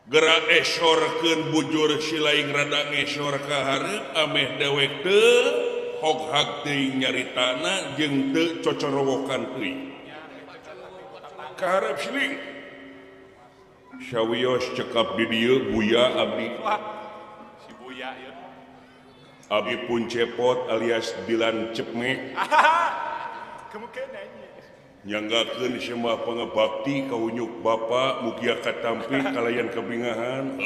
Gerak esorkeun bujur silaing rada ngesor ka hareup ameh dewek teu hoghag teuing nyaritana jeung teu cocorowokan teuing. Ka hareup siling. Sawios cekap di dieu Buya abdi. Si Buya ieu. Abdi pun cepot alias Dilan Cepmek. Nyanggakeun semah pangebakti ka unyuk bapa mugia katampi kalayan kabingahan.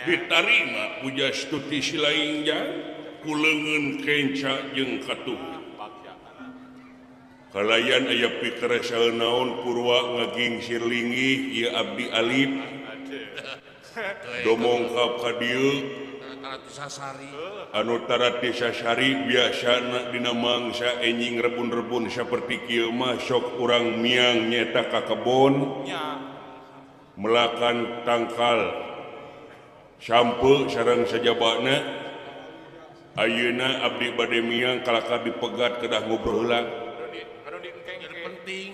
Ditarima puja stuti silaing jang ku leungeun kenca jeung katuhu. Kalayan aya pikeresal naon purwa ngagingsir linggih ieu abdi alif. Domongkap ka dieu anu tara tisasari biasana dina mangsa enjing rebun-rebun saperti kieu mah sok urang miang nyeta ka kebon melakan tangkal sampe sareng sajabana. Ayeuna abdi bade miang kalakar dipegat kedah ngobrol heula.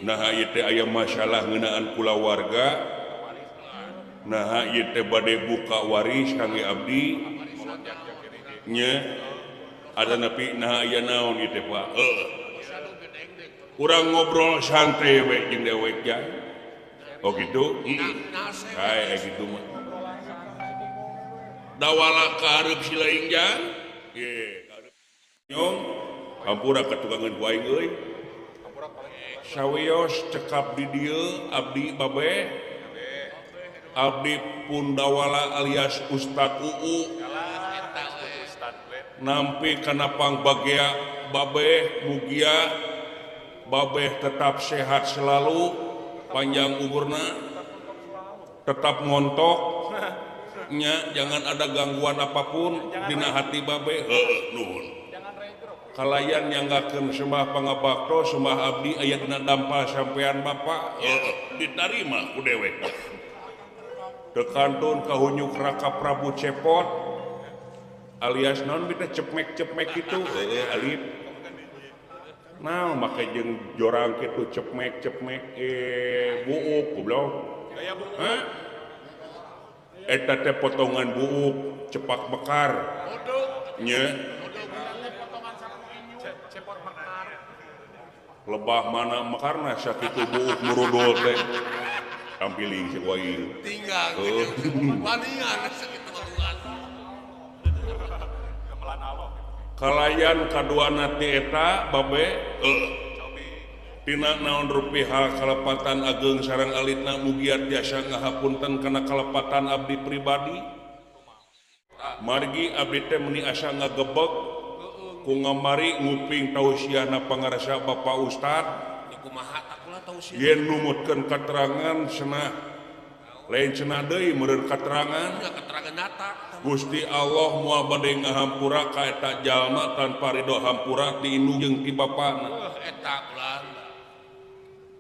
Nah ieu teh aya masalah ngeunaan kulawarga. Nah ieu teh bade buka waris kangge abdi nya ada napi nah aya naon ieu teh Pak. Urang ngobrol santai we jeung dewek jang. Oh gitu. Kae kitu mah. Dawala ka hareup silaing jang. Ye, nyong hampura katukangan ku aing euy. Sawios cekap di dieu abdi babeh. Abdi Pundawala alias Ustad UU. Nampi kana pangbagea babeh mugia babeh tetap sehat selalu, panjang umurna, tetap ngontok nya, jangan ada gangguan apapun dina hati babeh. Heuh nuhun. Kalayan nyanggakeun sembah pangabakto sembah abdi aya dina dampal sampean bapak. Heuh ditarima ku dewek. Teu kantun kahunyuk Raka Prabu Cepot alias naon bita cepmek-cepmek kitu alif. Nah make jeung jorang kitu cepmek-cepmek buuk goblok. Hah? Eta teh potongan buuk cepak mekar. Nya. Lebah mana mekarna sakitu buuk murudul teh. Tampiling si wae. Tinggal palingan sakitu baluan. Kalayan kaduana ti eta babe tina naon rupi hal kalepatan ageng sareng alitna mugia tiasa ngahapunten kana kalepatan abdi pribadi. Margi abdi teh meuni asa ngagebeg ku ngamari nguping tausiahna pangarsa Bapak Ustad. Yen numutkeun katerangan cenah lain cenah deui meureun katerangan Gusti Allah moal bade ngahampura ka eta jalma tanpa ridho hampura ti indung jeung ti bapana.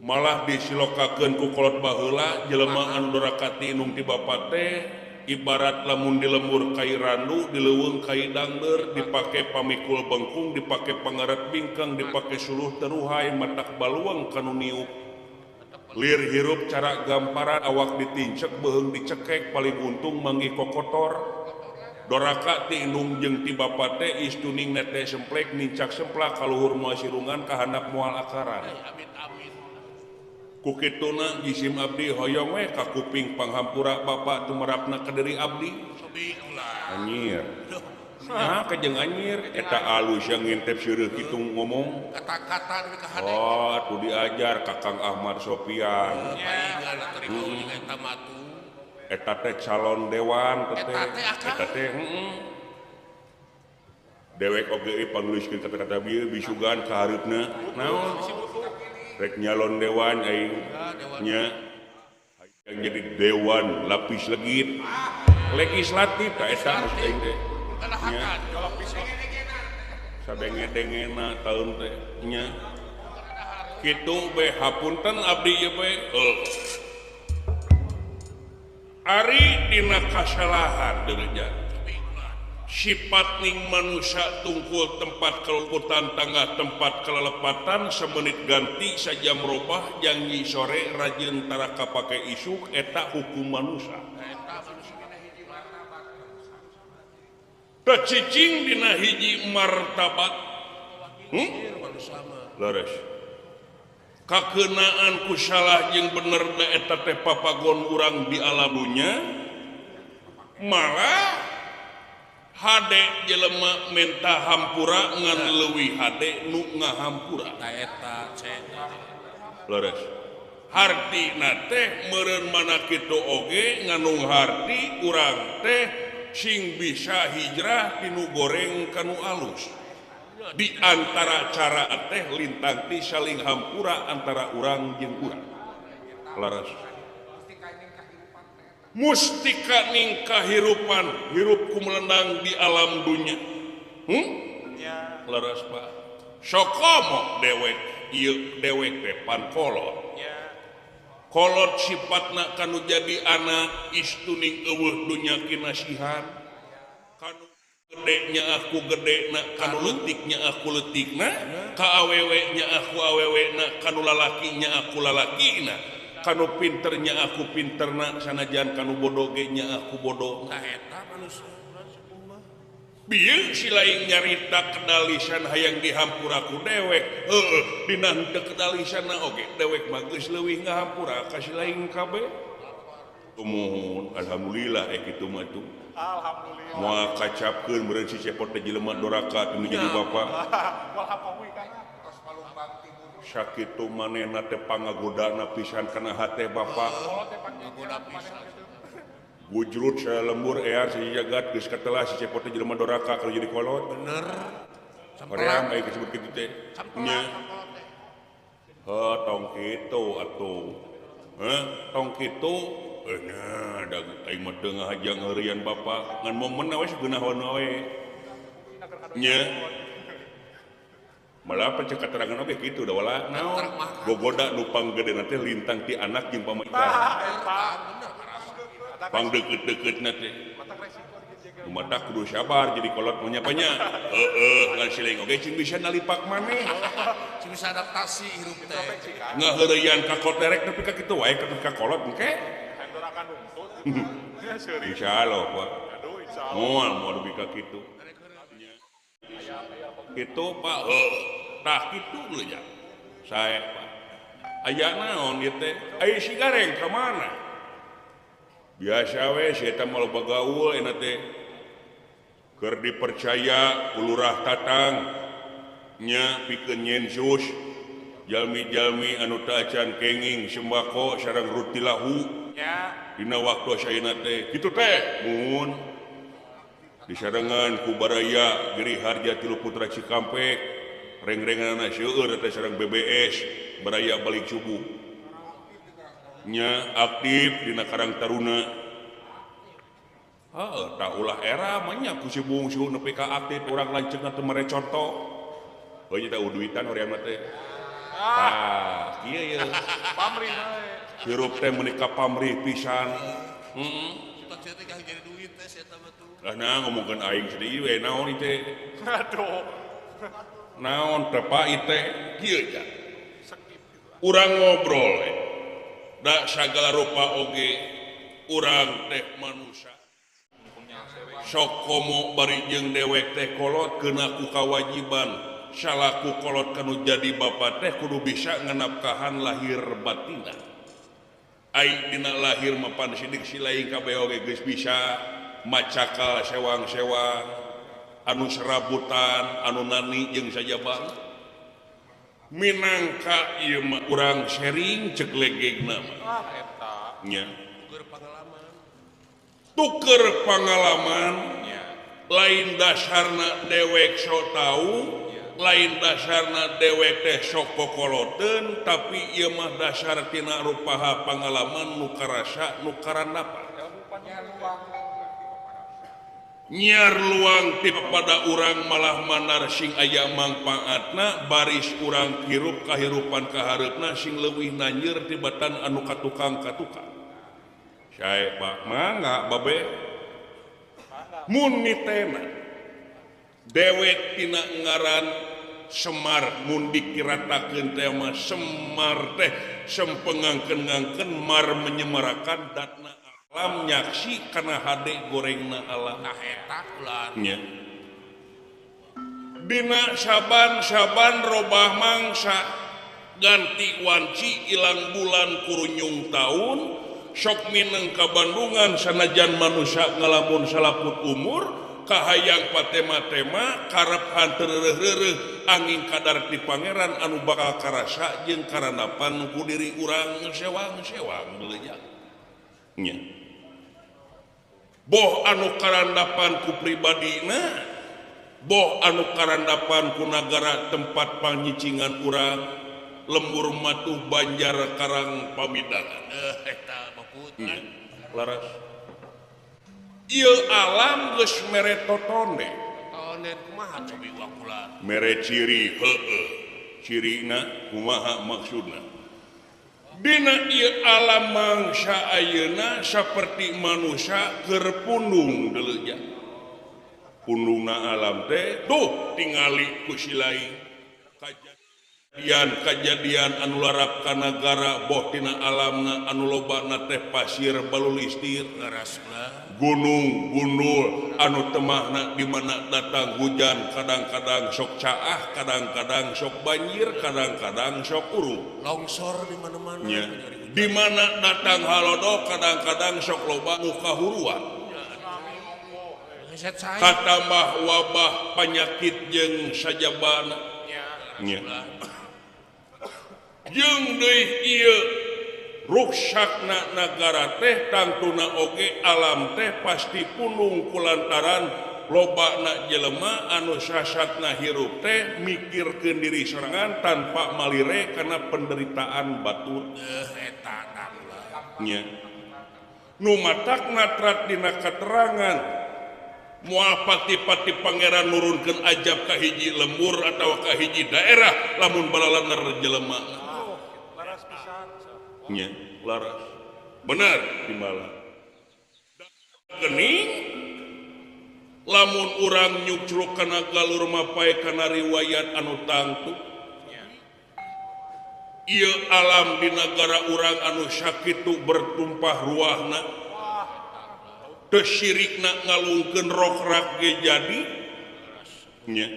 Malah disilokakeun ku kolot baheula jelema anu doraka ti indung ti bapa teh ibarat lamun dilembur kai randu, dileuweung kai dangdeur, dipake pamikul bengkung, dipake pangaret bingkeng, dipake suluh teruhai, matak baluang kanu niup. Lir hirup cara gamparan awak ditincek beuheung dicekek paling untung manggih kokotor. Doraka ti indung jeung ti bapa teh istuning nete semplek nincak semplak kaluhur moal sirungan kahandap moal akaran. Ku kituna jisim abdi hoyong we ka kuping panghampura bapa tumerapna ka diri abdi. Anjir. Nah kejeng anjir eta alus yang ngintip seureut kitu ngomong. Kata-kata nu ka hade. Oh, atuh diajar ka Kang Ahmad Sopian. Eta teh calon dewan teh. Eta teh heeh. Dewek oge pangnuliskeun kata-kata bieu bisugan ka hareupna. Naon? Rek nyalon dewan aing nya. Yang jadi dewan lapis legit. Legislatif ka eta maksud aing teh. Nya. Sadenge-dengena taun teh nya. Kitu be hapunten abdi ieu be. Ari dina kasalahan deuleuh sifat ning manusia tungkul tempat keluputan tangga tempat kelelepatan semenit ganti saja merubah janji sore rajin taraka pakai isuk eta hukum manusia. Teu cicing dina hiji martabat. Leres. Kakeunaan ku salah jeung bener da eta teh papagon urang di alam dunya malah hade jelema menta hampura ngan leuwih hade nu ngahampura. Ta eta leres. Hartina teh meureun mana kitu oge nganung harti urang teh sing bisa hijrah tinu goreng kanu alus. Di antara cara teh lintang ti saling hampura antara urang jeung urang. Leres. Mustika ning kahirupan hirup ku melendang di alam dunya. Leres Pak. Sokomo dewek ieu dewek teh pan kolot. Kolot sifatna kanu jadi anak istuning eueuh dunya kinasihan. Kanu gedenya aku gedena, kanu leutiknya aku leutikna, ka awewe nya aku awewena, kanu lalakinya aku lalakina, kanu pinternya aku pinterna, sanajan kanu bodoh ge nya aku bodoh. Tah eta manusia bieu si lain nyarita kedalisan hayang dihampura ku dewek. Heueuh, dina henteu kedalisanna oge dewek mah geus leuwih ngahampura ka si lain kabeh. Tumuhun alhamdulillah kitu mah tuh. Alhamdulillah. Moal kacapkeun meureun si cepot teh jelema doraka nu jadi bapa. Sakitu manehna teh pangagodana pisan kana hate bapa. Bujrut saya lembur ear si jagat geus katelah si cepot teh jelema doraka kalau jadi kolot. Bener. Koream aya disebut kitu teh. Nya. Heuh tong kitu atuh. Heuh tong kitu nya da aing mah teu ngahajang heureuyan bapa ngan momen we geunahon we. Nya. Malah pecek katerangan oge kitu da wala naon. Gogoda nu panggedena teh lintang ti anak jeung pamajikan. Pang deket-deketna teh. Mata kudu sabar jadi kolot mah nya. Heeh, ngan sileng oge cing bisa nalipak maneh. Cing bisa adaptasi hirup teh. Ngaheureyan ka koterek nepi ka kitu wae ka kolot engke. Insyaallah Pak. Moal moal dugi ka kitu. Kitu Pak. Heuh, tah kitu leuh nya. Sae Pak. Aya naon ieu teh? Aya si Gareng ka mana? Biasa we si eta mah loba gaul eta teh. Keur dipercaya ku Lurah Tatang nya pikeun nyensus jalmi-jalmi anu teu acan kenging sembako sareng rutilahu. Dina waktu ayeuna teh kitu teh mun disarengan ku baraya Giri Harja Tilu Putra Cikampek reng-renganna seueur teh sareng BBS baraya balik subuh nya aktif dina Karang Taruna. Heuh tah ulah era mah nya ku si bungsu nepi ka aktif urang lanceukna teu mere conto. Heuh nya teh duitan hoream teh. Tah kieu ye pamrih bae. Hirup teh meuni ka pamrih pisan. Heeh. Lah nah ngomongkeun aing sedih we naon ieu teh. Aduh. Naon teh Pak ieu teh kieu ja. Urang ngobrol we. Da sagala rupa oge urang teh manusia. Sok komo bari jeung dewek teh kolot keuna ku kawajiban salaku kolot kanu jadi bapa teh kudu bisa ngenapkahan lahir batina. Ai dina lahir mapan sidik si lain kabeh oge geus bisa macakal sewang-sewang anu serabutan anu nani jeung sajabang minangka ieu mah urang sharing cek legegna mah. Ah eta nya tuker pengalaman nya. Lain dasarna dewek sok tau, lain dasarna dewek teh sok kokoloteun, tapi ieu mah dasar tina rupaha pengalaman nu karasa nu karandapan. Nyiar luang ti pada urang malah manar sing aya mangpaatna baris urang hirup kahirupan kahareupna sing leuwih nanjeur tibatan anu katukang-katukang. Sae Pak mangga babe. Mun nitena dewek tina ngaran Semar mun dikiratakeun teh mah Semar teh sempengangkeun-ngangkeun mar menyemarakan datna Alam nyaksi kana hade gorengna alam. Nah eta ulah. Nya. Dina saban-saban robah mangsa ganti wanci ilang bulan kurunyung taun sok mineng ka Bandungan sanajan manusia ngalamun salaput umur kahayang patema-tema karep hanteu reureuh angin kadar ti pangeran anu bakal karasa jeung karanapan ku diri urang sewang-sewang beuleujang. Nya. Boh anu karandapan ku pribadina, boh anu karandapan ku nagara tempat panyicingan urang lembur matuh Banjar Karang Pamidangan. Eta baput. Laras. Ieu alam geus mere totone. Totone kumaha cobi wakula? Mere ciri heueuh. Cirina kumaha maksudna? Dina ieu alam mangsa ayeuna saperti manusia keur pundung deuleuja. Pundungna alam teh duh tingali ku si lain. Kajadian anu larap ka nagara boh tina alamna anu lobana teh pasir balulistir gunung gundul anu temahna di mana datang hujan kadang-kadang sok caah kadang-kadang sok banjir kadang-kadang sok urung longsor di mana-mana di mana datang halodo kadang-kadang sok loba nu kahuruan katambah wabah penyakit jeung sajabana nya. Jeung deui ieu ruksakna nagara teh tangtuna oge alam teh pasti pundung kulantaran lobana jelema anu sasatna hirup teh mikirkeun diri sorangan tanpa malire kana penderitaan batur. Eta nya. Nu matakna trat dina katerangan moal pati-pati pangeran nurunkeun ajab ka hiji lembur atawa ka hiji daerah lamun balalanger jelema. Nya, laras. Bener timbalan. Gening lamun urang nyucruk kana galur mapae kana riwayat anu tangtu. Ieu alam di nagara urang anu sakitu bertumpah ruahna. Teu syirikna ngalungkeun rokrak ge jadi. Nya.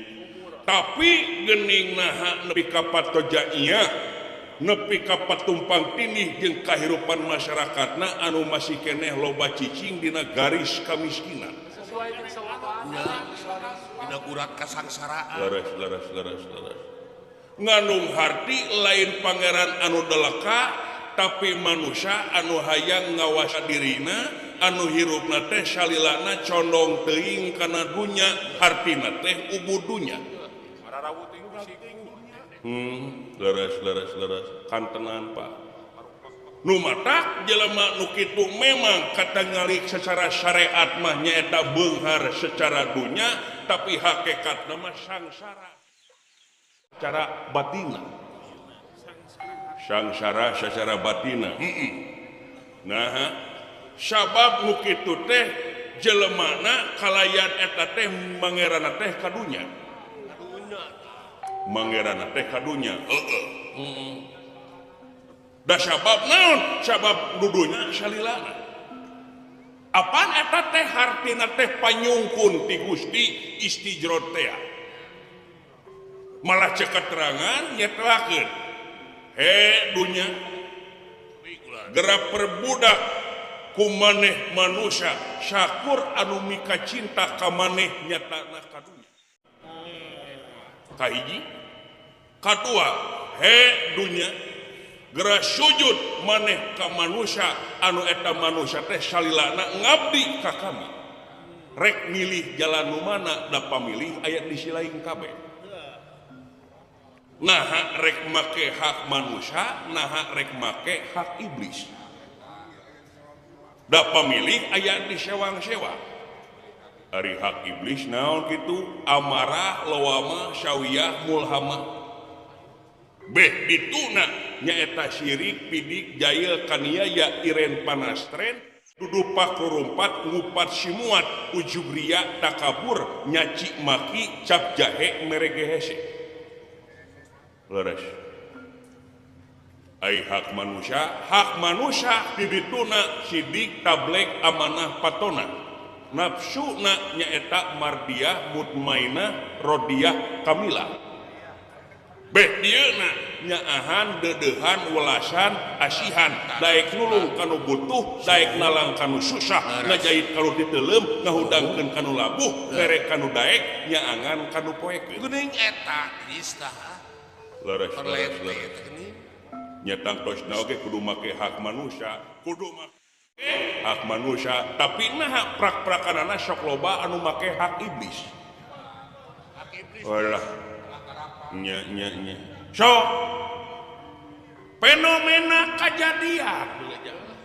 Tapi gening naha nepi ka patojaiyah nepi ka patumpang tindih jeung kahirupan masyarakatna anu masih keneh loba cicing dina garis kamiskinan. Dina gurat kasangsaraan. Leres leres leres leres. Ngandung harti lain pangeran anu deleka tapi manusia anu hayang ngawasa dirina anu hirupna teh salilana condong teuing kana dunya hartina teh ubu dunya. Leres leres leres kantenan Pak. Nu matak jelema nu kitu memang katangali secara syariat mah nyaeta beunghar secara dunya tapi hakikatna mah sangsara secara batina. Sangsara secara batina. Nah, sabab nu kitu teh jelemana kalayan eta teh mangerana teh kadunya. Mangerana teh kadunya. Heeh. Da sabab naon? Sabab dudunya salilana. Apaan eta teh hartina teh panyungkun ti Gusti istijrod teh. Malah cek keterangan nyetelakeun. He dunya gerak perbudak ku maneh manusia syakur anu mika cinta ka maneh nyatana kadunya. Kahiji, kadua, he dunya gerak sujud maneh ka manusia anu eta manusia teh salilana ngabdi ka kami. Rek milih jalan nu mana da pamilih aya di silaing kabeh. Naha rek make hak manusia, naha rek make hak iblis. Da pamilih aya di sewang-sewang. Ari hak iblis naon kitu amarah lawama syawiyah mulhama beh dituna nyaeta syirik pidik jail kaniaya iren panastren dudupak kurumpat ngupat simuat ujub ria takabur nyaci maki cap jahe merege hese leres Ai hak manusia di dituna sidik tablek amanah patona nafsuna nyaeta mardiah mutmainah rodiah kamilah beh dieuna nyaahan deudeuhan welasan asihan daek nulung kanu butuh daek nalang kanu susah ngajait kanu diteuleum ngahudangkeun kanu labuh mere kanu daek nyaangan kanu poekeun geuning eta geus tah leres leres nya tangtosna oge kudu make hak manusia kudu make hak manusia tapi nah prak-prakanana sok loba anu make hak iblis. Hak iblis. Walah. Nya nya nya. So fenomena kajadian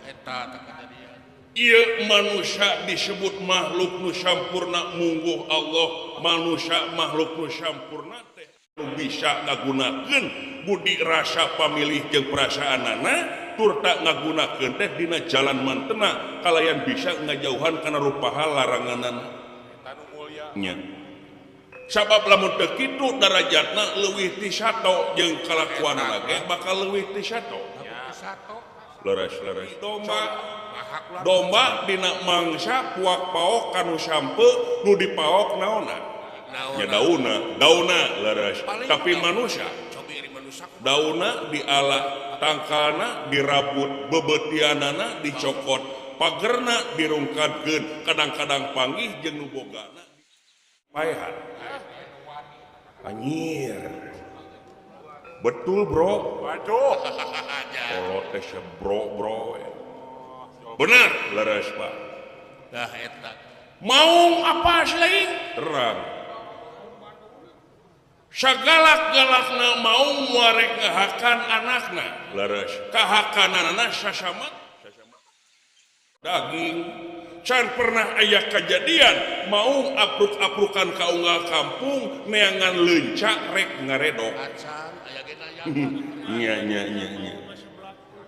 eta kajadian. Ieu manusia disebut makhluk nu sampurna mungguh Allah, manusia makhluk nu sampurna teh nu bisa ngagunakeun budi rasa pamilih jeung perasaanana turta ngagunakeun teh dina jalan mantena kalayan bisa ngajauhan kana rupa hal laranganan nya sabab lamun teu kitu darajatna leuwih ti sato jeung kalakuanna ge bakal leuwih ti sato leres leres domba domba dina mangsa puak paok kanu sampe nu dipaok naonna nya dauna dauna leres tapi manusia dauna diala tangkalna dirabut bebetianana dicokot pagerna dirungkadkeun kadang-kadang panggih jeung nu bogana paehan anjir betul bro waduh kolot teh bro bro bener leres Pak dah eta maung apa selain terang sagalak-galakna mau muarek ngahakan anakna leres kahakananana sasamat daging can pernah aya kejadian mau apruk-aprukan ka unggal kampung neangan leunca rek ngaredok nya nya nya nya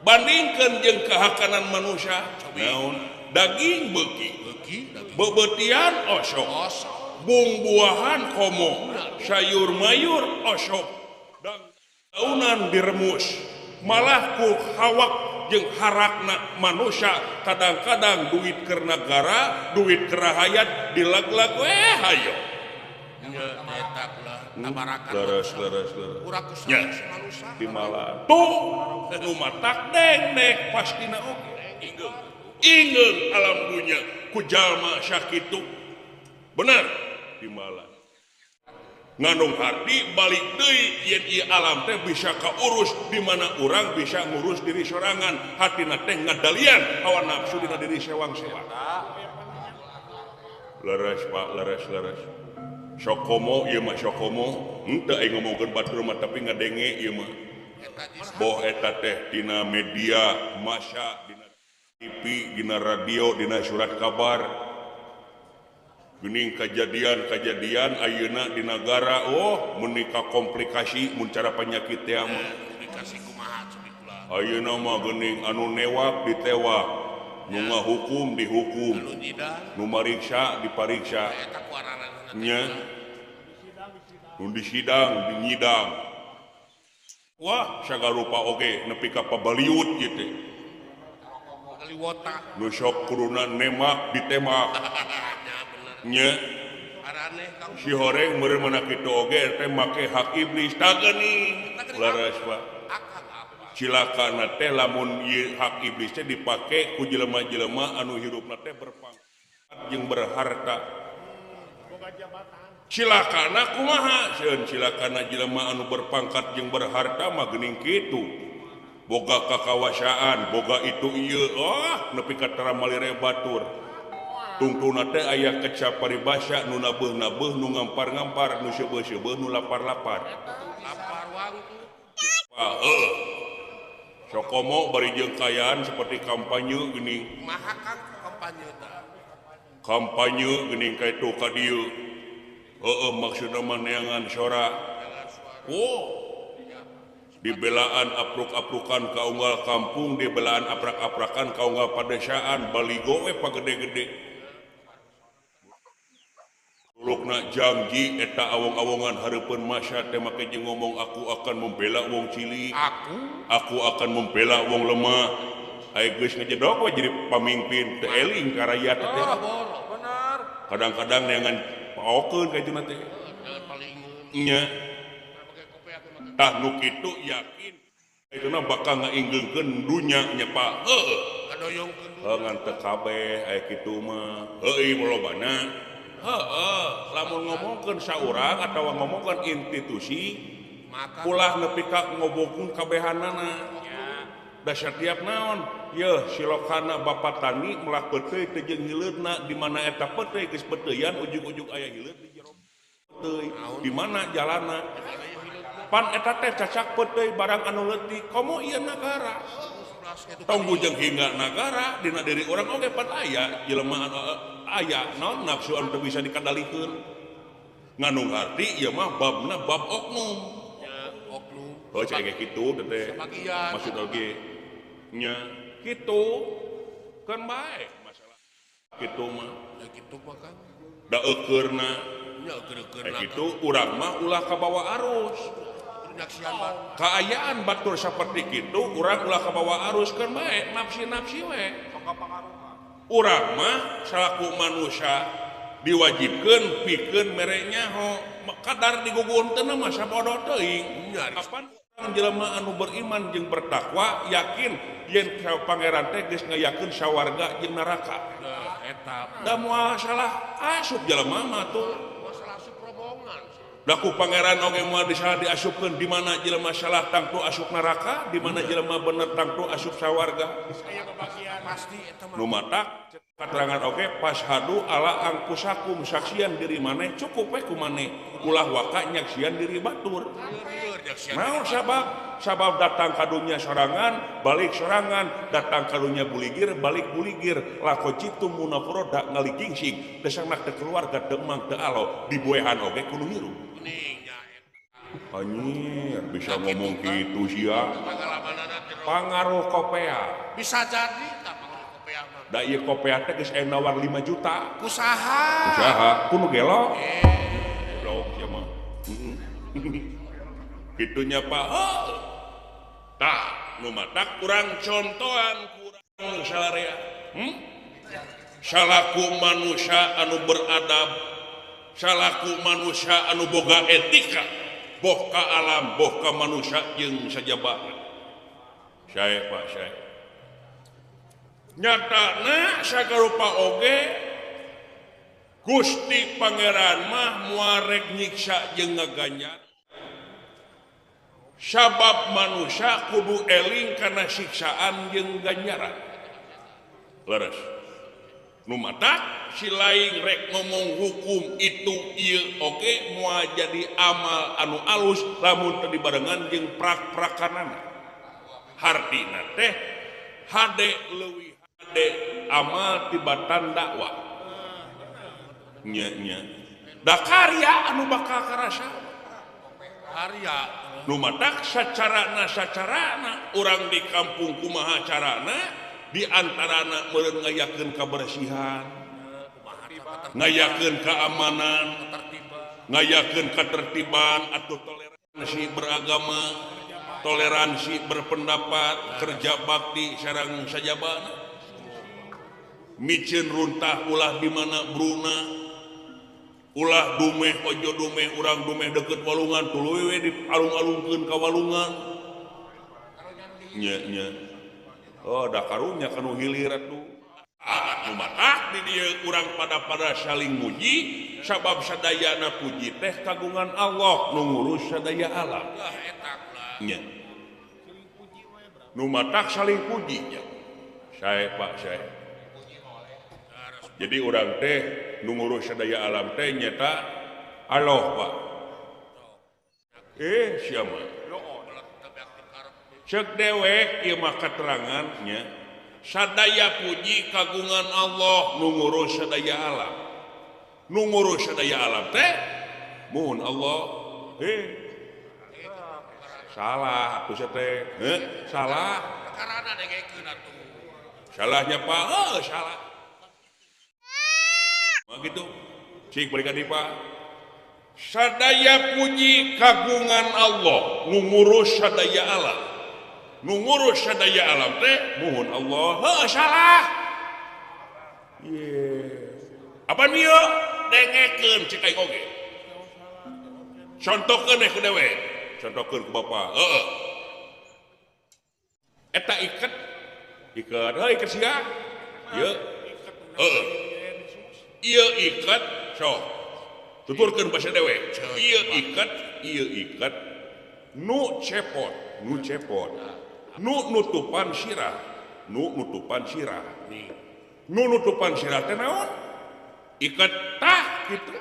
bandingkeun jeung kahakanan manusia naon daging beuki bebetian osok bung-buahan komo sayur mayur osok daunan diremus malah ku hawak jeung harakna manusia kadang-kadang duit keur nagara duit keur rahayat dilag-lag we hayo leres leres leres nya dimalah tuh nu matak dengdek pastina oge ingeung alam dunya ku jalma sakitu bener dimalah ngandung hati balik deui yen ieu alam teh bisa kaurus di mana urang bisa ngurus diri sorangan hatina teh ngadalian hawa nafsu dina diri sewang-sewang leres Pak leres leres sokomo ieu mah sokomo henteu aing ngomongkeun batur mah tapi ngadenge ieu mah boh eta teh dina media massa dina TV dina radio dina surat kabar gening kejadian-kejadian ayeuna di negara oh menika komplikasi mun cara penyakit teh mah komplikasi kumaha ayeuna mah geuning anu newak ditewak nu ngahukum dihukum nu mariksa dipariksa nya nu disidang dinyidang wah sagarupa oge nepi ka pabaliut ieu teh nu sok kuduna nemak ditemak nya si horeng meureun mana kitu oge teh make hak iblis tah geuning leres Pak cilakana teh lamun ieu hak iblis teh dipake ku jelema-jelema anu hirupna teh berpangkat jeung berharta cilakana kumaha sieun cilakana jelema anu berpangkat jeung berharta mah geuning kitu boga kakawasaan boga itu ieu oh nepi ka tara malire batur tungtuna teh aya kecap paribasa nu nabeuh-nabeuh nu ngampar-ngampar nu seubeuh-seubeuh nu lapar-lapar lapar wangtu heuh sokomo bari jeung kayaan seperti kampanye geuning kumaha Kang kampanye tah kampanye geuning ka itu ka dieu heueuh maksudna mah neangan sora oh dibelaan apruk-aprukan ka unggal kampung dibelaan aprak-aprakan ka unggal padesaan baligo we pagede-gede. Luk Pokokna janji eta awong-awongan hareupeun masa teh make jeung ngomong aku akan membela wong cilik. Aku akan membela wong lemah. Aya geus ngejedok we jadi pamimpin teu eling ka rakyat teh. Benar. Kadang-kadang neangan paokeun ka itu teh. Nya. Tah nu kitu yakin ituna bakal ngainggeungkeun dunya nya Pak. Heueuh. Kadoyongkeun. Heuh ngan teu kabeh aya kitu mah. Heueuh lobana. Heeh, lamun ngomongkeun saurang atawa ngomongkeun institusi ulah nepi ka ngobongkeun kabehanana. Da satiap naon, yeuh silokana bapak tani melak peuteuy teh jeung hileudna di mana eta peuteuy geus peuteuyan ujug-ujug aya hileud di jero peuteuy. Di mana jalana? Pan eta teh cacak peuteuy barang anu leutik, komo ieu nagara. Tong bujeng hingga nagara dina diri urang oge pan aya jelema anu aya naon nafsu anu teu bisa dikendalikeun. Ngandung arti ieu mah babna bab oknum. Ya, oknum. Oh cek ge kitu teh. Maksud oge nya kitu keun bae masalah kitu mah. Da kitu mah kan. Da eukeurna. Nya eukeurna. Kitu urang mah ulah kabawa arus. Kaayaan batur saperti kitu urang ulah kabawa arus keun bae nafsi-nafsi we. Urang mah salaku manusia diwajibkeun pikeun mere nyaho kadar digugun teu mah sabodo teuing. Apan urang jelema anu beriman jeung bertakwa yakin yen pangeran teh geus ngayakeun sawarga jeung neraka. Nah eta. Da moal salah asup jelema mah tuh. Moal salah asup rombongan. Da ku pangeran oge moal disalah diasupkeun di mana jelema salah tangtu asup neraka, di mana jelema bener tangtu asup sawarga. Pasti eta mah. Nu matak katerangan oge pashadu ala angkusakum saksian diri maneh cukup we ku maneh ulah waka nyaksian diri batur. Naon sabab? Sabab datang ka dunya sorangan, balik sorangan, datang ka dunya buligir, balik buligir, lako jitu munafroda ngaligingsing, desangnak teu keluarga teu emang teu alo, dibuehan oge kudu hirup. Anjir, bisa ngomong gitu sia. Pangaruh kopea. Bisa jadi tah pangaruh kopea mah. Da ieu kopea teh geus aya nawar 5 juta. Kusaha? Kusaha? Kudu gelo. Goblok sia mah. Kitunya Pak. Tah, nu matak kurang contohan kurang salarea. Salaku manusia anu beradab, salaku manusia anu boga etika, boh ka alam, boh ka manusia jeung sajabana. Sae Pak, sae. Nyatana sagarupa oge Gusti Pangeran mah moal rek nyiksa jeung ngaganjar. Sabab manusia kudu eling kana siksaan jeung ganjaran. Leres. Nu matak si lain rek ngomong hukum itu ieu oge moal jadi amal anu alus lamun teu dibarengan jeung prak-prakanana. Hartina teh hade leuwih hade amal tibatan dakwah. Nya nya. Da karya anu bakal karasa. Karya nu matak sacarana urang di kampung kumaha carana di antarana meureun ngayakeun kabersihan, ngayakeun keamanan, ngayakeun ketertiban atau toleransi beragama, toleransi berpendapat, kerja bakti sareng sajabana. Miceun runtah ulah di mana bruna, ulah dumeh ojo dumeh urang dumeh deket walungan tuluy we dialung-alungkeun ka walungan. Nya nya. Oh da karunya kanu hilir atuh. Ah nu matak di dieu urang pada-pada saling muji sabab sadayana puji teh kagungan Allah nu ngurus sadaya alam. Lah eta ulah. Nya. Nu matak saling puji nya. Sae Pak, sae. Jadi urang teh nu ngurus sadaya alam teh nyata Allah Pak. Sia mah. Cek dewek ieu mah katerangan nya. Sadaya puji kagungan Allah nu ngurus sadaya alam. Nu ngurus sadaya alam teh mun Allah. Salah atuh sia teh. Salah. Karana dengekeun atuh. Salahnya Pak, salah. Mah gitu. Cik balik ka dieu Pak. Sadaya puji kagungan Allah ngurus sadaya alam. Nu ngurus sadaya alam teh muhun Allah. Heuh salah. Ye. Apaan ieu? Dengekeun cek aing oge. Contohkeun we ku dewe. Contohkeun ku bapa. Heeh. Eta iket. Iket heuh iket sia. Ieu. Heeh. Ieu iket sok. Tuturkeun basa dewe. Ieu iket nu cepot, nu cepot. Nu nutupan sirah, nu nutupan sirah. Nu nutupan sirah teh naon? Iket tah kitu.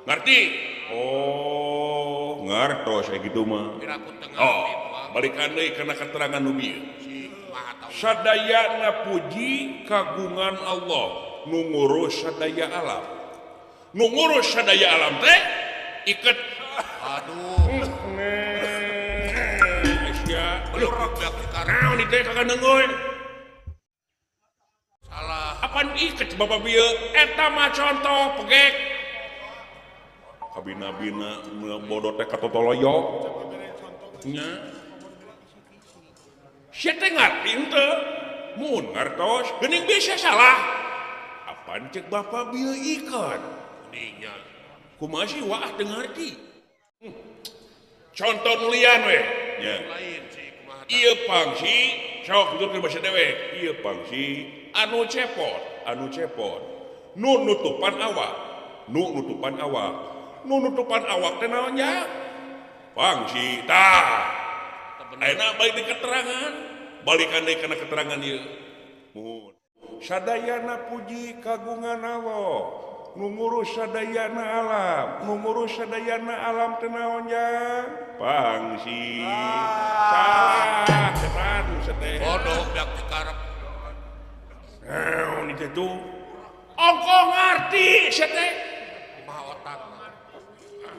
Ngerti? Oh, ngartos kayak gitu mah. Oh, balikan deui kana keterangan nu bieu. Sadayana puji kagungan Allah nu ngurus sadaya alam. Nu ngurus sadaya alam teh iket. Aduh. Sia, naon ieu teh kagandeungeun? Salah. Apaan iket bapak bieu? Eta mah contoh pegek. Kabina-bina bodoh teh katotoloyo. Nya. Sia teh ngarti henteu? Mun ngartos, geuning bisa salah. Apaan cek bapak bieu iket? Nya. Kumaha sih waah teu ngarti. Contoh nu lian we. Nya. Lain sih kumaha. Ieu pangsi sok tuturkeun basa dewek. Ieu pangsi anu cepot, anu cepot. Nu nutupan awak, nu nutupan awak. Nu nutupan awak teh naon nya? Pangsi tah. Ayeuna balik di keterangan, balikan deui kana keterangan ieu. Muhun. Sadayana puji kagungan Allah. Nu ngurus sadayana alam, nu ngurus sadayana alam teh naon nya? Pangsi. Salah, setan teh. Bodoh biak dikarep. Naon itu tuh? Ongko ngarti sia teh. Kumaha otak.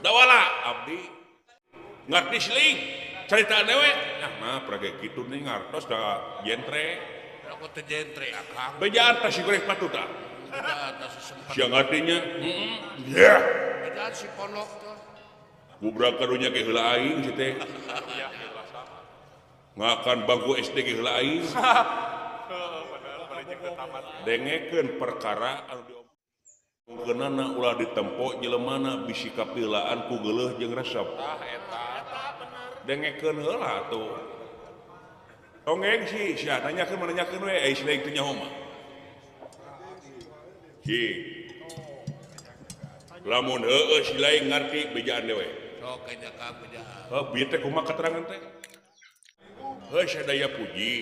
Dawala abdi ngarti seling carita dewe. Nah mah prage kitu nih ngartos da jentre. Aku teh jentre akang. Bejaan teh si goreng patut tah. Siang artinya, ya. Bejaan si pondok tuh. Gubrak karunya ge heula aing si teh. Ngakan bangku SD ge heula aing. Dengekeun perkara anu diomongkeunana ulah ditempo jelemana bisi kapilaan ku geuleuh jeung resep. Tah eta. Dengekeun heula atuh. Tonggeng sih, sia tanyakeun mananyakeun we ai si lain teu nyaho mah. Si. Lamun heueuh si lain ngarti bejaan dewe. Sok nya ka bejaan. Heuh bieu teh kumaha keterangan teh? Heuh sadaya puji.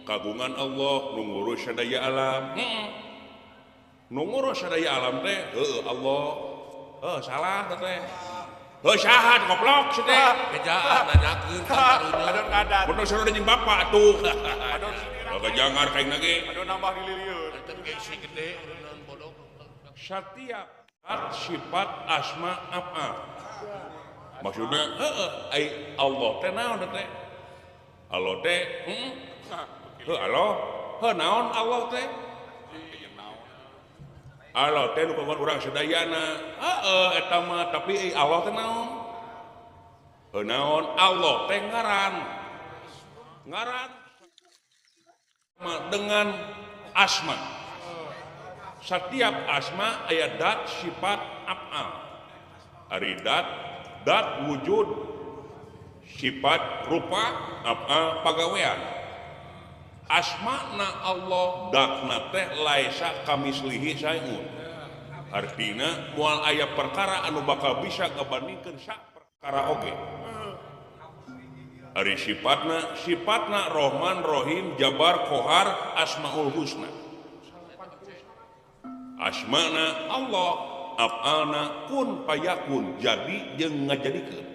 Kagungan Allah nu ngurus sadaya alam. Nu ngurus sadaya alam teh heueuh Allah. Heuh salah teh. Heuh saha goblok si teh. Bejaan nanyakeun ka karunya. Adon ngadat. Bodoh sarua jeung bapak atuh. Adon jangan kaing lagi. Aduh nambah dililiun. Gengsi gede urunan bodoh. Setiap sifat asma af'al. Maksudna heueuh ai Allah teh naon teh? Allah teh heuh Allah, heuh naon Allah teh? Allah teh nu kagungan urang sadayana. Heeh eta mah tapi ai Allah teh naon? Heuh naon Allah teh ngaran. Ngaran dengan asma. Setiap asma aya dat sifat af'al. Ari dat, dat wujud, sifat rupa, af'al pagawean. Asmana Allah dakna teh laisa kamislihi sayun. Artina moal aya perkara anu bakal bisa ngabandingkeun sak perkara oge. Ari sifatna, sifatna Rohman, Rohim, Jabar, Kohar, Asmaul Husna. Asmana Allah, af'alna kun payakun, jadi jeung ngajadikeun.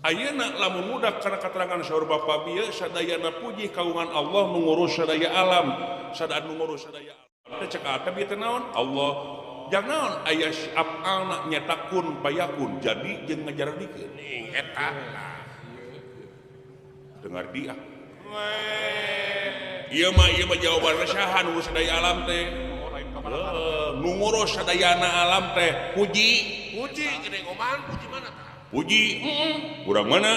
Ayeuna lamun mudah kana keterangan saur bapa bieu sadayana puji kagungan Allah nu ngurus sadaya alam, sadaya nu ngurus sadaya alam. Teh cek ate bieu teh naon? Allah. Jang naon aya af'alna nyata kun payakun, jadi jeung ngajaradikeun. Ning eta. Dengar dia. Ieu mah jawaban saha nu sadaya alam teh. Nu ngurus sadayana alam teh puji. Puji gede goman, puji mana tah? Puji. Urang mana?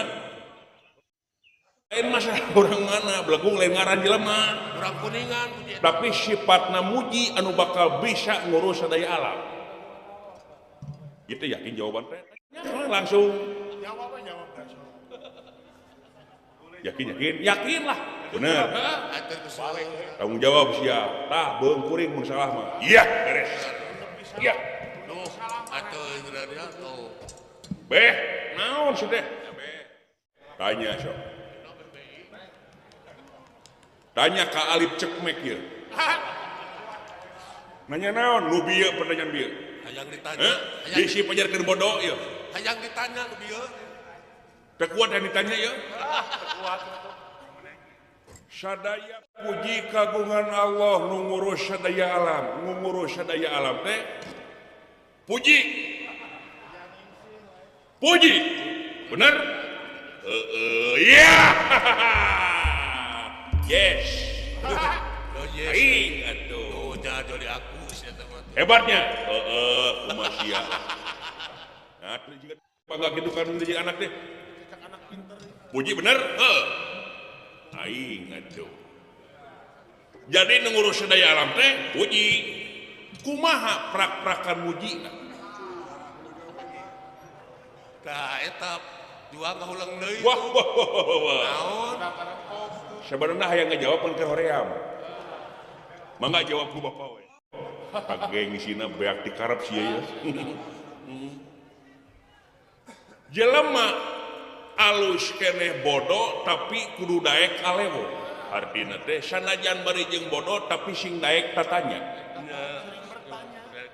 Lain masalah urang mana, belegung lain ngaran jelema. Urang Kuningan puji. Tapi sifatna muji anu bakal bisa ngurus sadaya alam. Gitu yakin jawaban teh? Langsung. Jawab langsung. Yakin yakin yakin lah. Bener. Tanggung jawab siap. Tah beung kuring mun salah mah. Iya, beres. Iya. Duh, atuh geura tuh. Beh, naon sih teh? Tanya sok. Tanya ka Alif Cekmek ieu. Nanya naon nu bieu pertanyaan bieu? Hayang ditanya. Bisi pajarkeun bodoh ieu. Hayang ditanya nu bieu. Teu kuat yang ditanya ieu. Teu kuat. Sadaya puji kagungan Allah nu ngurus sadaya alam, nu ngurus sadaya alam teh puji. Puji. Bener? Heeh, iya. Yes. Oh yes. Aing atuh. Oh, jadi aku sia teh mah. Hebatnya. Heeh, kumaha sia. Nah, juga bangga gitu kan jadi anak teh. Anak pinter. Puji bener? Heeh. Aing atuh. Jadi nu ngurus sadaya alam teh puji. Kumaha prak-prakan mujina? Tah eta dua ngahuleng deui. Wah wah wah wah. Naon? Sebenarnya hayang ngejawab kan keur hoream. Mangga jawab ku bapak we. Pageng sina beak dikarep sia ya. Jelema alus keneh bodoh tapi kudu daek kalewo. Artina teh sanajan bari jeung bodoh tapi sing daek tatanya.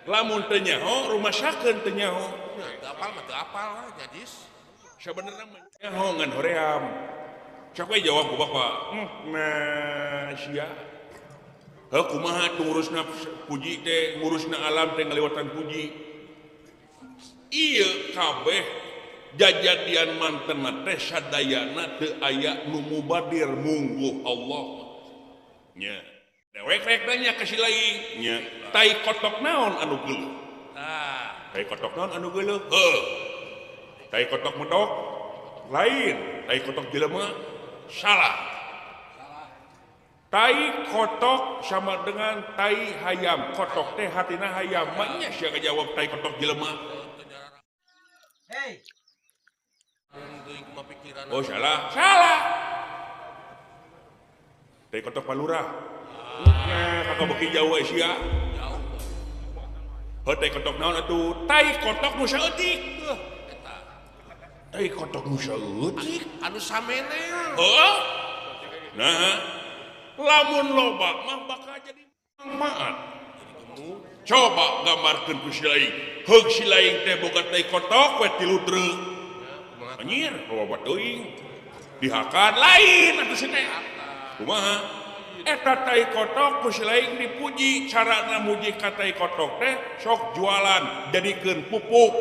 Lamun teu nyaho rumasakeun teu nyaho. Teu apal mah teu apal jadis. Sabenerna mah nyaho ngan hoream. Sok we jawab ku bapak. Nah sia. Heuh kumaha tuh ngurusna puji teh ngurusna alam teh ngaliwatan puji. Ieu kabeh jajadian mantena teh sadayana teu aya nu mubadir mungguh Allah. Nya. Dewek rek nanya ka si lain. Nya. Tai kotok naon anu geuleuh? Tah. Tai kotok naon anu geuleuh? Heuh. Tai kotok medok lain, tai kotok jelema salah. Tai kotok sama dengan tai hayam. Kotok teh hatina hayam. Maknya sia ngajawab tai kotok jelema. Hey. Oh salah, salah. Tai kotok palurah. Nah, kakak beki jauh sia. Jauh. Heuh tai kotok naon atuh? Tai kotok nu saeutik. Tai kotok nu saeutik anu samene. Heuh. Nah, lamun loba mah bakal jadi manfaat. Coba gambarkeun ku si laing. Heug si laing teh boga tai kotok we tilu treuk. Anjir, loba teuing. Dihakan lain atuh si teh. Kumaha? Eta tai kotok ku si laing dipuji, carana muji ka tai kotok teh sok jualan jadikeun pupuk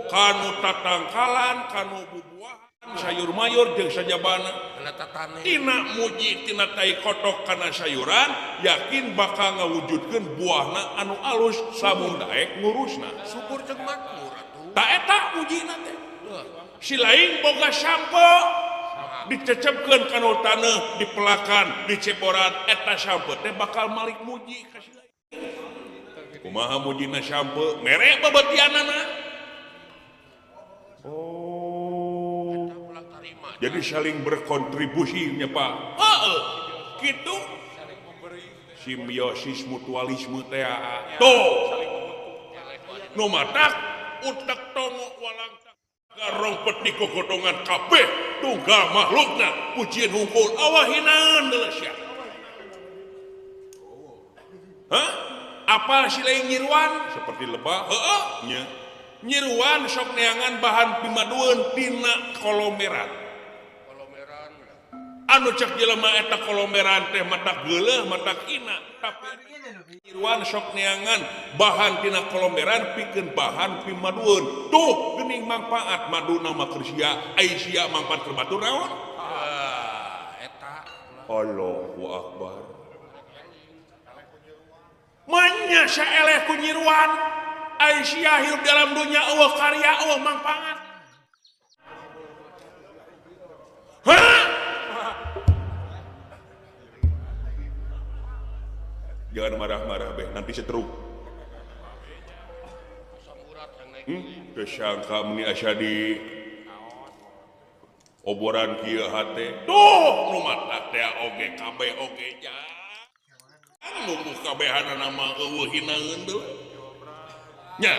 kanu tatangkalan, kanu bubuahan, sayur mayur jeung sajabana. Tina muji tina tai kotok kana sayuran, yakin bakal ngawujudkeun buahna anu alus samun daek ngurusna. Syukur jeung makmur atuh. Ta eta mujina teh. Si laing boga sampo dicecepkeun kana taneuh, dipelakan, diceboran eta sampo teh bakal malik muji ka si laing. Kumaha mujina sampo? Mere babatianana. Oh. Jadi saling berkontribusi nya Pak. Heeh. Kitu simbiosis mutualisme teh. Tuh. Nu matak utek tongo walang garong peti kogodongan kabeh tunggal makhlukna pujian hungkul awahinan deuleu sia. Hah? Apa si lain nyiruan seperti lebah? Heeh nya. Nyiruan sok neangan bahan pimadueun tina kolomeran. Kolomeran. Anu cek jelema eta kolomeran teh matak geuleuh matak ina, tapi nyiruan sok neangan bahan tina kolomeran pikeun bahan pimadueun. Tuh geuning mangpaat maduna mah keur sia, ai sia mangpaat keur batur naon? Ah, eta. Allahu akbar. Manya saeleh ku nyiruan Aisyah hirup dalam dunia eueuh karya eueuh mangpangat. Hah? Jangan marah-marah beh, nanti setruk. Kesangka meni asa di oboran kieu hate. Duh, nu mata teh oge kabeh oge jang. Nunggu kabehanana mah eueuh hinaeun deui. Nya.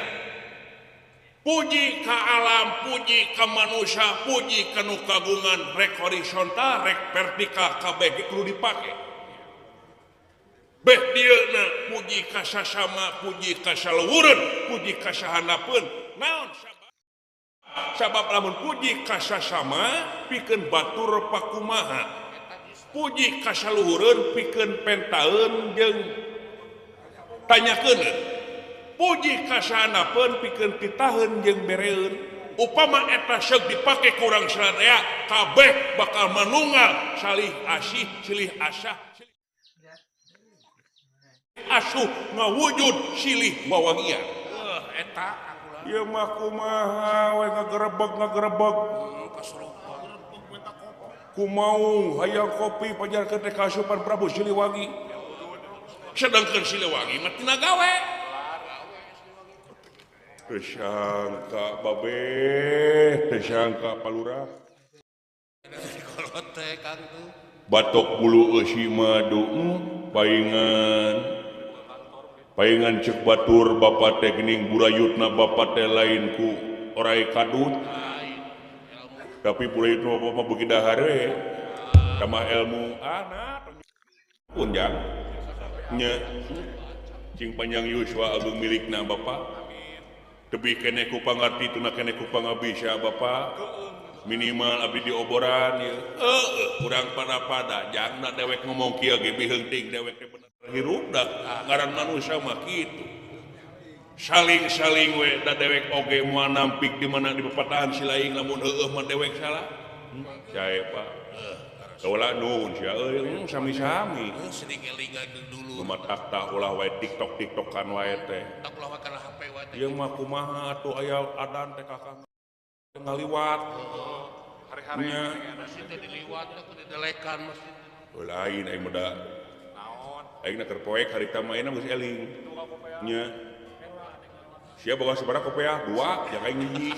Puji ka alam, puji ka manusia, puji ka nu kagungan rek horizontal, rek vertikal kabeh kudu dipake. Beh dieuna puji ka sasama, puji ka saluhureun, puji ka sahanapeun. Naon sabab? Sabab lamun puji ka sasama pikeun batur pakumaha. Puji ka saluhureun pikeun pentaeun jeung tanyakeun. Puji ka sahanapeun pikeun titaheun jeung bereun. Upama eta seug dipake kurang sadaya kabeh bakal manunggal salih asih silih asah silih asuh ngawujud silih wawangian. Eta ieu mah kumaha we ngagerebeg kumau hayang kopi pajarkeun teh ka asupan Prabu Siliwangi. Sedangkan Siliwangi mah tina gawe. Teu sangka babeh, teu sangka palurah. Batok bulu eusi mah paingan. Paingan cek batur bapa teh geuning burayutna bapa teh lain ku orai kadut. Tapi burayutna bapa mah beuki dahar we. Tambah ilmu anak unjang. Nya cing panjang yuswa ageung milikna bapa. Tebih keneh ku pangarti tuna keneh ku pangabisa bapa. Minimal abdi dioboran ieu. Heueuh urang pada-pada jangna dewek ngomong kieu ge biheung dewek teh bener hirup da ngaran manusia mah kitu. Saling-saling we da dewek oge moal nampik di mana di pepatahan si laing lamun heueuh mah dewek salah. Jae Pak. Ulah nuhun sia euy sami-sami. Dulu. Matak tah ulah wae TikTok-tiktokan wae teh. Tak ulah wae kana HP wae teh. Ieu mah kumaha atuh aya adan teh kakang ngaliwat. Hari-hari masih teh diliwat teh kudu didelekan masih. Lain aing mah da. Naon? Aing na keur poek harita mah ayeuna geus eling. Nya. Sia boga sabaraha kopeah? Dua, jang aing hiji.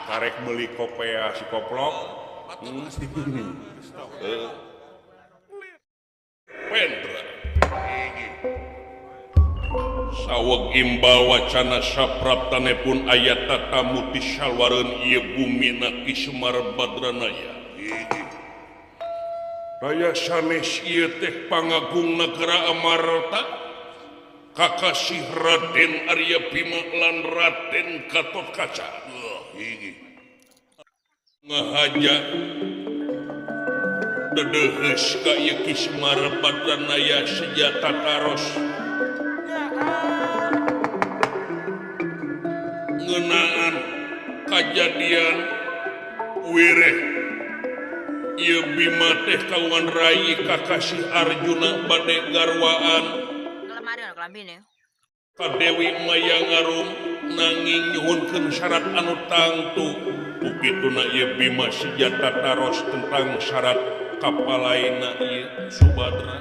Karek meuli kopeah si koplok. Pendra saweg imbal wacana sapraptane pun aya tatamu ti salwareun ieu bumina Ki Semar Badranaya. Raya sanes ieu teh pangagung nagara Amarta kakasih Raden Arya Bima lan Raden Gatotkaca. Ngahaja dedeheus ka ieu Ki Semar Badranaya senjata taros ngeunaan kajadian wireh ieu Bima teh kawan rai kakasih Arjuna bade garwaan ka Dewi Mayangarum nanging nyuhunkeun syarat anu tangtu. Kukituna ieu Bima senjata taros tentang syarat kapalaina ieu Subadra.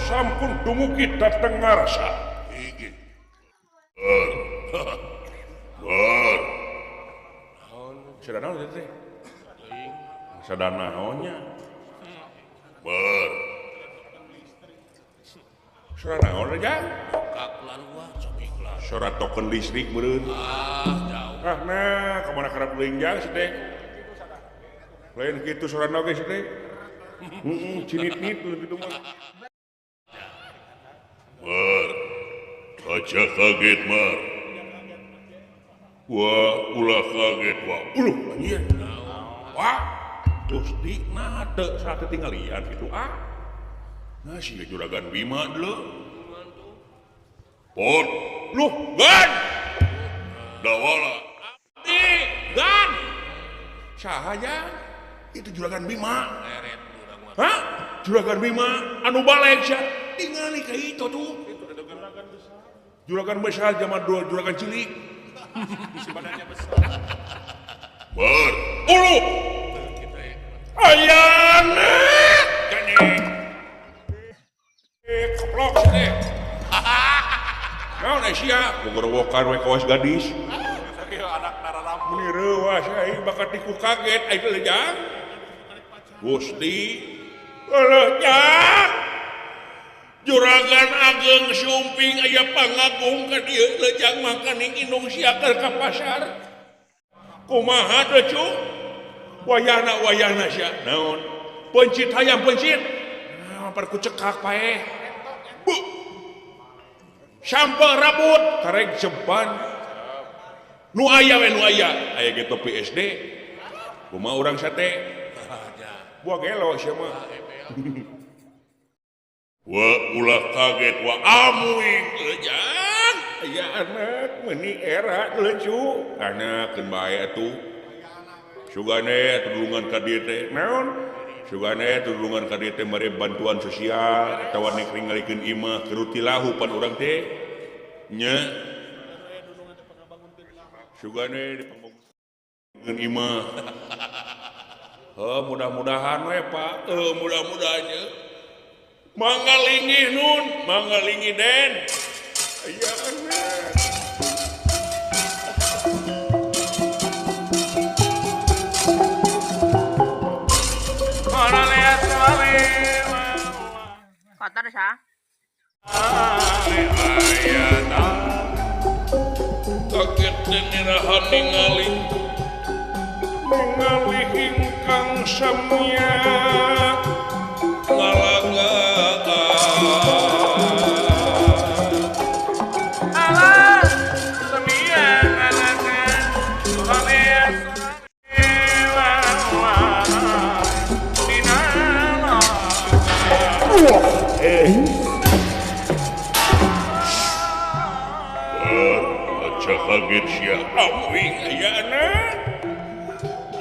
Sampun dumugi dhateng ngarsa. Iki. Bar. Naon? Sadana naon teh? Sadana naonnya? Bar. Sora naon aja? Sora token listrik meureun. Ah, jauh. Ah, nah, ka mana karep leuing jang si teh? Lain kitu sorana oge si teh. Heeh, cinit-nit kitu mah. Mar. Aja kaget, Mar. Wah, ulah kaget, wah. Uluh, anjir. Wah. Gusti, nah teu saat tinggalian kitu ah. Nah, si juragan Bima deuleu. Pot. Luh, gan. Dawala. Di, gan. Saha jang? Itu juragan Bima. Leret. Hah? Juragan Bima anu balik sia. Tingali ka itu tuh. Juragan besar zaman dua juragan cilik. Si badannya besar. Ber. Ulu. Ayana. Gani. Keplok teh. Naon sia? Gogorowokan we kawas gadis. Anak nararam. Meni reuas aing bakat diku kaget aing teh lejang. Gusti. Eueuh jang. Juragan Ageng Sumping aya pangagung ka dieu lejang makaning indung sia keur ka pasar. Kumaha teh cu? Wayahna wayahna sia. Naon? Pencit hayang pencit. Nah, par ku cekak paeh. Bu. Sampel rabut karek jeban. Nu aya we nu aya. Aya ge topi SD. Kumaha urang sate? Buah gelo sia mah. Wa ulah kaget wa amuing lejang. Aya anak meuni era lucu. Anak keun bae atuh. Sugane tulungan ka dieu teh. Naon? Sugane tulungan ka dieu teh mere bantuan sosial atawa nek ningalikeun imah keruti lahu pan urang teh. Nya. Sugane dipangbangunkeun imah. Heuh mudah-mudahan we Pak. Heuh mudah-mudahan ye. Mangga linggih nun, mangga linggih den. Aya anak. Kotor sah. Kaget niraha ningali ningali ingkang samya ngalaga. Alah samya ngalaga Aca kaget sia amuing ayana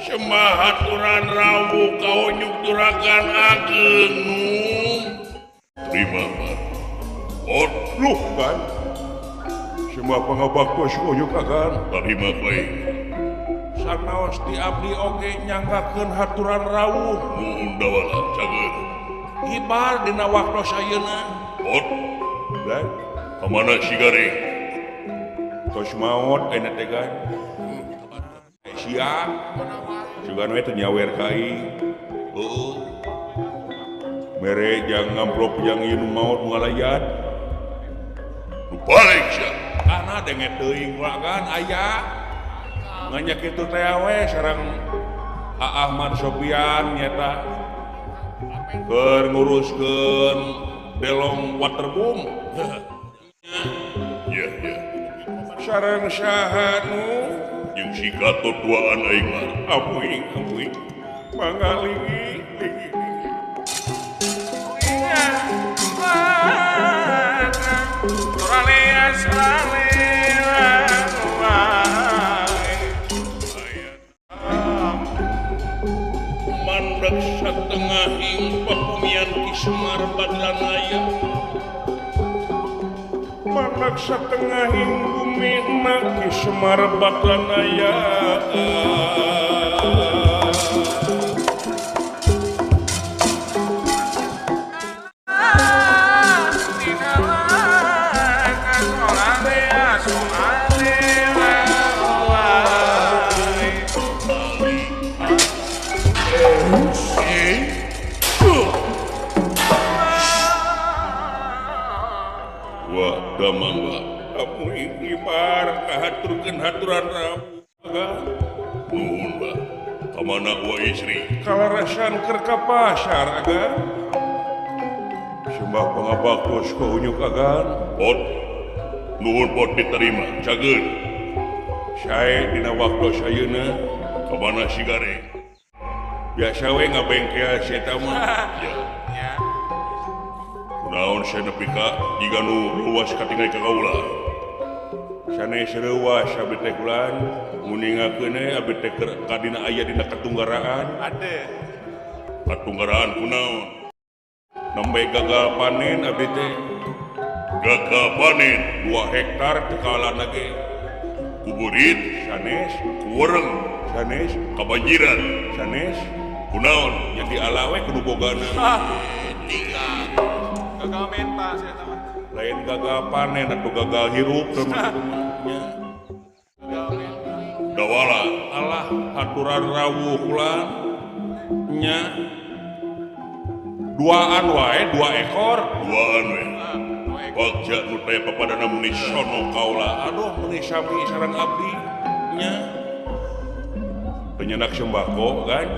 Sembah haturan rawuh kaonyuk juragan ageng. Terima Pak. Luh kan. Sembah pangabaktos onyuk agan. Terima baik. Sanaos ti abdi oge nyanggakeun haturan rawuh. Nuhun dawala cager. Ibar dina waktos ayeuna. Ot. Dan kamana si Gareng? Tos maot ayeuna teh kan. Sia. Sugan we teu nyawer ka aing. Heueuh. Mere jang ngamplop jang ieu nu maot ngalayan. Nu balik sia. Kana denge teuing kan aya. Nganya kitu teh we sareng Ahmad Sofian nyata. Keur nguruskeun delong waterboom. Ya ya. Sareng saha nu jeung si Gatot duaan aing mah. Amuing amuing. Mangga linggih linggih. Mandek satengahing pakumian Ki Semar Badranaya. Mandek satengahing bumi Ki Semar Badranaya. Haturkeun haturan rawuh. Nuhun, Pak. Ka mana wa istri? Kalarasan keur ka pasar agan. Sembah pangabaktos ka unyuk agan. Pot. Nuhun pot diterima. Cageun. Sae dina waktos ayeuna ka mana si Gareng? Biasa we ngabengkel si eta mah. Ya. Kunaon sia nepi ka jiga nu luas katingali ka kaula. Sanes reuwas abdi teh kulan nguningakeun we abdi teh keur kadina aya dina katunggaraan. Ade. Katunggaraan kunaon? Nembe gagal panen abdi teh. Gagal panen 2 hektar tekalan lagi. Kuburit sanes, kuwereng sanes, kabanjiran sanes, kunaon? Jadi alawe kudu bogana. Gagal mentas eta mah. Lain gagal panen atau gagal hirup nya. Dawala Allah aturan rawuh kula nya. Duaan wae, 2 ekor, duaan we. Bagja nu teh papadana muni sono kaula. Aduh muni sami sareng abdi nya. Penyenak sembako kan.